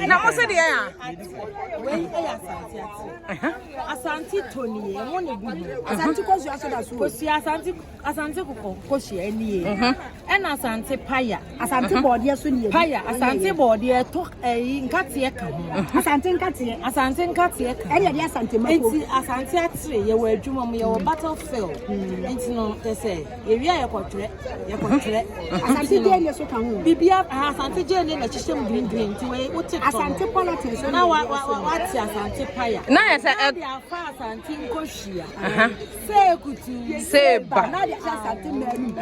Na mo se deɛ a? Wei yɛ asante ate. Asante tɔ nie, ɛho na egu ho. Asante kosua so da so. Kosua asante asante kɔkɔ kosua nie. Ɛna asante paya. Asante bɔɔdeɛ so nie. Paya asante bɔɔdeɛ ɛtɔ ɛyi nkateɛ ka ho. Asante nkateɛ. Asante nkateɛ ka ho. Ɛna yɛde asante mako. Nti asante atere yɛwɔ adwuma mu yɛwɔ battlefield. Nti no kyɛ sɛ yɛwie a yɛkɔtwerɛ yɛkɔtwerɛ. Asante gyeene so ka ho. Bibia asante gyeene na ɛhyehyɛ mu green green nti wei wote tɔ no. Asante politics Na wa wa wa wate asante paya. Na yɛ sɛ Na de afa asante nkosua. Sɛ kutu. Sɛ ba. Na de ahyɛ asante mmaa mu.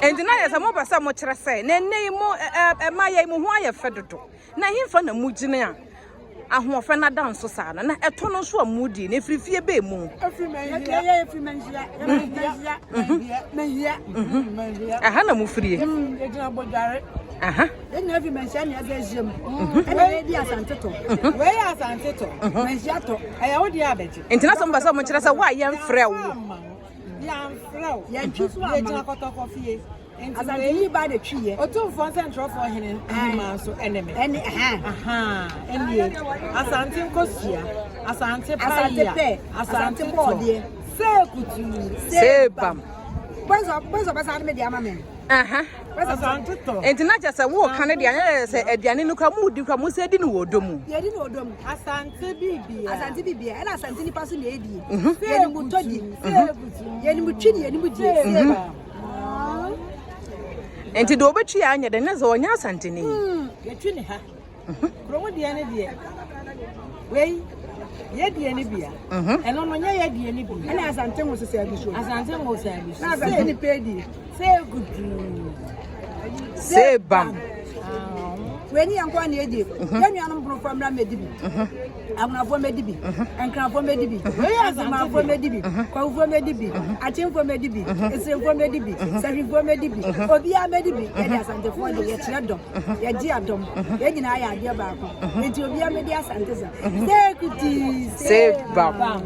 Enti na yɛ sɛ mopɛ sɛ mokyerɛ sɛ na ɛnnɛ yi mo ɛma yɛ mo ho ayɛ fɛ dodo. Na ɛhefa na mogyina a ahoɔfɛ no ada nso saa no na ɛtɔ no nso a modi no ɛfiri fie bɛɛ mu. Yɛyɛ firi Manhyia. Manhyia. Manhyia. Ɛha na mofirie. Yɛgyina Bodware. Aha. Yɛn nyinaa firi Manhyia na yɛsɛ ahyia mu. Ɛna yɛdi asante tɔ. Wei yɛ asante tɔ. Manhyia tɔ. Ɛyɛ wo deɛ abɛgye. Enti na sɛ mopɛ sɛ mokyerɛ sɛ wo a yɛmfrɛ wo. Yɛamfrɛ wo. Yɛntwi so ama. Yɛgyina kɔtɔkɔ fie. Nti Asante wei yi ba na twi yɛ. Otumfoɔ nsɛntwerɛfoɔ hene ahema nso ɛne me. Ɛne ɛhɛn. Aha, ɛnie. Asante nkosua, asante Asante paya, pɛ, asante asante tɔ. bɔɔdeɛ. Sɛ kutu. Sɛ bam. Bɔnsɔ bɔnsɔ bɛsa de me de ama me. Aha. Asante tɔ. Enti na kyerɛ sɛ woka no deɛ anyɛ sɛ aduane no kora modi kora mo sɛ di no wɔ ɔdɔ mu. Yɛdi no ɔdɔ mu. Asante bibia. Asante bibia ɛna asante nipa so na ɛdie. Yɛnim tɔ die. Sɛ kutu. Yɛnim twi ne yɛnim die. Sɛ bam. Enti deɛ ɔbɛtwi a anyɛ dɛ ne sɛ ɔnyɛ asanteni. Yɛtwi ne ha. Kurom deɛ ne deɛ. Wei, yɛdeɛ ne bia. Ɛno no nyɛ yɛdeɛ ne bia. Ɛna asante ho sesɛ adi so. Asante ngo sɛ abi so. Na asante nipa edi. Sɛ kutu. Sɛ bam. Wei ni yɛn nko na edi. Yɛn nuanom borɔfoɔ mmra mmɛdi bi. Akunafoɔ mmɛdi bi. Nkrafoɔ mmɛdi bi. Azumanfoɔ mmɛdi bi. Kwahufoɔ mmɛdi bi. Akyemfoɔ mmɛdi bi. Esiremfoɔ mmɛdi bi. Sahwifoɔ mmɛdi bi. Obiara mmɛdi bi. Yɛde asantefoɔ de yɛkyerɛ dɔm. Yɛgye adɔm. Yɛn nyinaa yɛ adeɛ baako. Nti obiara mmɛdi asante sa. Sɛ kuti. Sɛ bam.